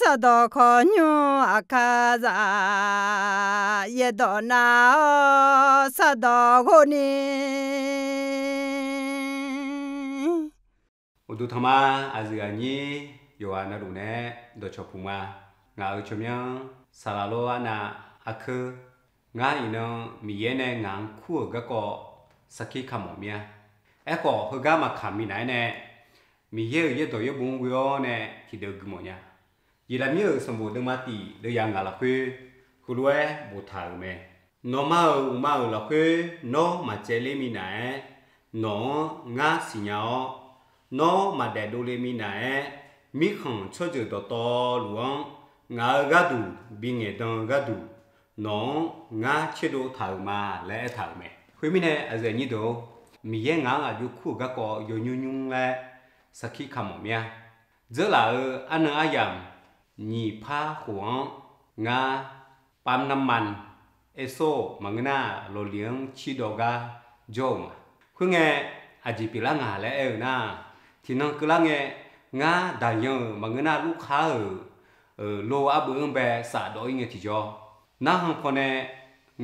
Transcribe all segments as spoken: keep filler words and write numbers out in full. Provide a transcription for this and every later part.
Sardawq khawqnymr aqkar zaq, yaerdawq nav-awr sardawq ghov ni. Uqduq tanqma aqyuif aqnyir yawqghaq navluf nae dawqcawq puq ma. Ngaq-euq tsawrmyanr saqlaq lor arnav arkeur. Ngar iqnan Miqyaer nae ngaq-anr kur-euq garkawv sarkir kamawf mir-a. Aerkhawf, heugar maqkaq minav-aer nae, Miqyaer-euq yaerdawq yaerbof-anr ghoe-awr nae tiqdeuv guimawf nya. Yeqlaqmir-euq sanqbof deuvma tiq deuvyaq ngaq lafkhoer heulof-aer boftaq-euq mae. Nawqma-euq uqma-euq lafkhoer nawr maqcaevler minav-aer, nawq-anr ngar siqnya-awr, nawr maqdaef dovle minav-aer, mirkhanq tsawrjeuq dawqtawvluf-anr ngaq-euq gharduq bingaeq dan-eu gharduq, nawq-anr ngar tserdov taq-euq ma laer aertaq-euq mae. Khoermirnae, aqyuif aqnyir deuq-or, Miqyaer ngaq-anr aqjox kur-euq garkawv yawnymr nymr laer sarkir kamawf mir-a. Dzeurlaf-euq arnan aryamq nyiq par khof-anr ngar ปั๊มน้ำมัน Esso maqngeur nar lawqliq-anr cirdawv gar jawr-euq ma. Khoerngae, aqjeq pyeuflar ngaq laer aer-eu nar, tiqnan keuvlar ngae, ngar daqyan-euq maqngeur nar lurkhar-euq lo arbeuv-anr bae safdawv-ir ngae tiqjawr, narhan pawnae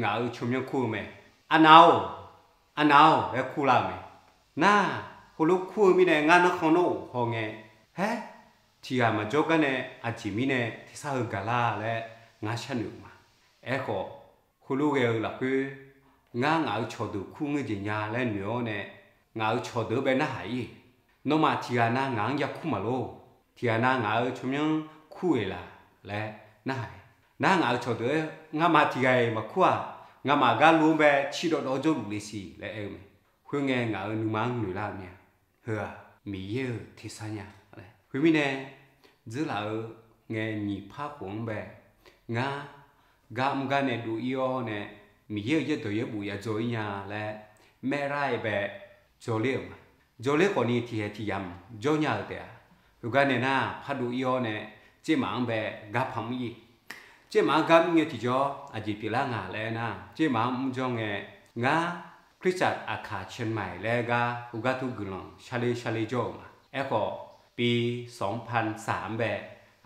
ngaq-euq tsawrmyanr kur-eu mae. Arnav-or, arnav-or laer kurlar-euq mae. Nar, heulof kur-eu mirnae ngar narkhan nawr of hawngae, haer, tiqghaq maqjawr gar nae aqjeq mirnae tersar heu gaqlar laer ngar sharnoeq-euq ma. Aerkhawf, heulof ghae-eu lafkhoer, ngar ngaq-euq cawqdeuq kur ngeur jeq nya laer noeq-awr nae, ngaq-euq cawqdeuq-anr bae narhaq-ir, nawmaf tiqghaq nav ngaq-anr yakur maqlor. Tiqghaq nav ngaq-euq tsawrmyanr kur-eq laq laer narhaq-ir. Nar ngaq-euq cawqdeuq-aer ngamaf tiqghaq-iq maqkur-aq, ngamaf gar lo-anr bae cirdawv dawv-awr jawrluf le siq laer aer-eu mae. Khoerngae ngaq-euq nuima-anr noeqlar-eu mir-a. Heu-aq, Miqyaer-euq tersar nya laer. Khoermirnae, dzeurlaf-eu ngae nyiq par khof-anr bae, ngar gar mr gar nae dov-ir-awr nae, Miqyaer-euq yaerdawq yaerbof ya dzaw-ir nya laer, maerlar-aer bae dzaw ler-euq ma. Dzaw ler khawfni tiqhaeq tiqyamq jawr nya-euq taef-a. Heugar nae nar, par dov-ir-awr nae, tsermaf-anr bae gar paq mr-ir. Tsermaf-anr gar mr ngae tiqjawr, aqjeq pyeuflar ngaq laer aer nar, tsermaf-anr mr jawr ngae, ngar คริสตจักร Aqkaq Chiang Mai laer gar heugar tur guiqlanq sharler sharler jawr-euq ma. Aerkhawf, pi sanqpaq saq-anr bae,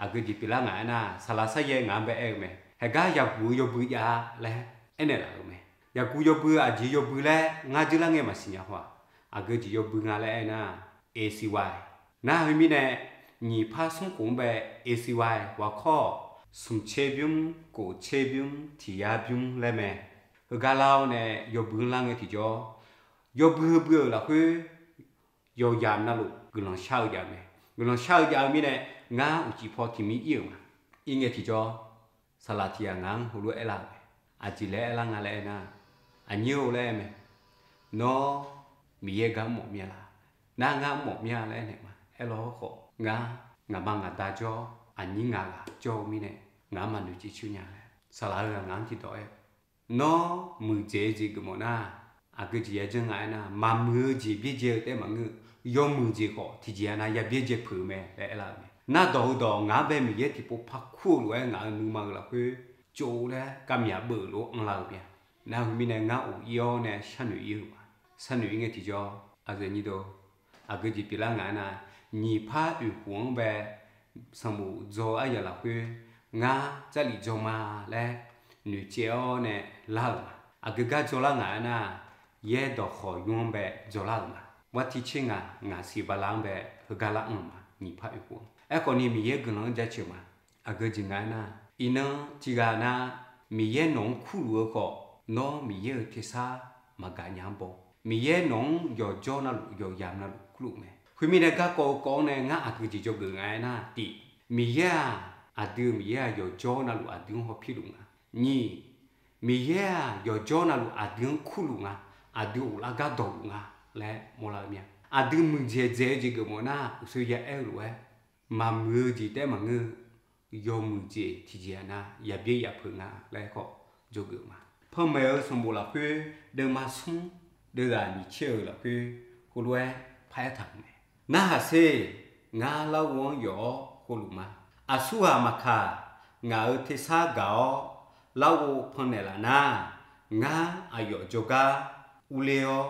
aqgeu jeq pyeuflar ngaq aer nar, saqlaq saryaer ngaq-anr bae aer-eu mae. Haegar yaqguq-eu yawbui jav-a laer aernaeq laf-euq mae. Yaqguq yawbui aqjeq yawbui laer ngar dzeurlar ngae maqsiq nya haw-aq, aqgeu jeq yawbui nga laer aer nar, A C Y. Nar khoermirnae, nyiq par smr khof-anr bae A C Y waqkawr-awq, smq tser bymr, kof tser bymr, tiq yar bymr laer mae. Heugar lar-awr nae yawbui-anr lar ngae tiqjawr, yawbui heubui-euq lafkhoer yawqyamq navluf guiqlanq shar-eu jav-eu mae. Guiqlanq shar-eu jav-eu mirnae, ngar uqcif paw tiq mir ir-euq ma. Ir ngae tiqjawr, saqlaq tiq ghaq ngaq-anr heulof-aer aerlar-euq mae. Aqjeq laer aerlar nga laer aer nar, aqnyir-or laer aer mae. Nawr Miqyaer gar mr mawf mir-a laq? Nar ngar mr mawf mir-a laer aernaeq ma. Aerlaw-awr khawf, ngar ngaqma ngaqda jawr, aqnyir ngaq ghaq jawr-eu mirnae, ngaq-anr maqnoeq civ coer nya laer saqlaq-eu ghaq ngaq-anr tiqdawq aer, nawr muiqdzaeq-eu jeq geufmawf nar, aqgeu jeq ya janr nga aer nar, maqmuiq-eu jeq byaerdzae-eu taef maqngeur-eu, yawmuiq jeq khawf tiqjeq-a nav ya byaerdzae peuq-eu mae laer aerlar-euq mae. Nar dawq-eu dawq ngaq-anr bae Miqyaer tiqpov par kur-eu lof-aer ngaq-euq nuima-euq lafkhoer tsov laer kavmyaq beuv-euq lof-aer anrlar-euq mae. Nar khoermirnae ngar of ir-awr nae sharnoeq ir-euq ma. Sharnoeq ir ngae tiqjawr, aqyuif aqnyir deuq, aqgeu jeq pyeuflar ngaq aer nar, nyiq par oeq khof-anr bae sanqbof dzaw-eu aryaq lafkhoer, ngar Jarlif dzaw ma laer noeqtsaev-awr nae lar-euq ma. Aqgeu gar dzaw lar ngaq aer nar, yaerdawq khawqnymr-anr bae dzaw lar-euq ma. War tir tser ngaq ngaq siq bala-anr bae heugar lar anr-euq ma, nyiq par oeq khof-anr. Aerkhawfni Miqyaer guiqlanq-anr jaceuq ma. Aqgeu jeq nga aer nar, iqnan tiqghaq nav Miqyaer nawq-anr kurluf-eu khawf, nawr Miqyaer-euq tersar maqgaq nya-anr baw. Miqyaer nawq-anr yawqjawr navluf yawqyamq navluf kurluf mae. Khoermirnae garkawv-eu kawv-anr nae ngar aqgeu jeq dzawgeuf nga aer nar, tiq, Miqyaer-aq, aqdui-euq Miqyaer-aq yawqjawr navluf aqdui-anr hawpirluf nga. Nyiq, Miqyaer-aq yawqjawr navluf aqdui-anr kurluf nga, aqdui ghoflar gar dawqluf nga laer mawrlar-eu mir-a. Aqdui muiqdzaeq dzaeq-eu jeq geufmawf nar, uqshoe ya aer-eu lof-aer, maqmuiq-eu jeq taef maqngeur-eu, yawmuiq jeq tiqjeq-a nav ya byaer ya peuq nga laer khawf dzawgeuf ma. Panmaeq-eu sanqbof lafkhoer deuvma smr deuvghaq nyiq tser-euq lafkhoer heulof-aer paraer taq-euq mae. Narhaq sher, ngar larghov-anr yawf-awr heulof ma. Aqsurghaq maqkaq, ngaq-euq tersar gaq-awr larghov pannaeq laf nar, ngar aqyawf jawrgar urler-awr,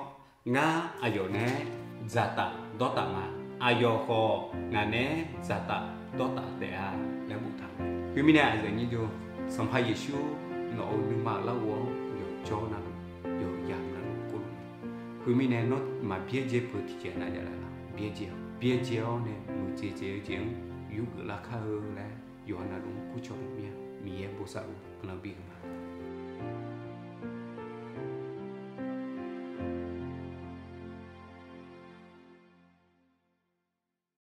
ngar aqyawf naeq-aer dzaqtaf dawrtaf ma. Aqyawf khawf ngaq naeq-aer dzaqtaf dawrtaf taef-a laer boftaq-euq. Khoermirnae aqyuif aqnyir deuq, Sanqpaq Yeqsur nawq-euq nuima-euq larghov-anr yawqjawr navluf, yawqyamq navluf kov luf-a. Khoermirnae nawr maqbyaerdzae peuq tiqjeq nav jav laf-a, byaerdzae-awq. Byaerdzae-awr nae muiqdzaeq dzaeq-eu jeq-anr yurgeuf lar kar-eu laer yawqha navluf-anr kurcawq maqmir-a. Miqyaer bosav-eu guiqlanq bif-eu ma.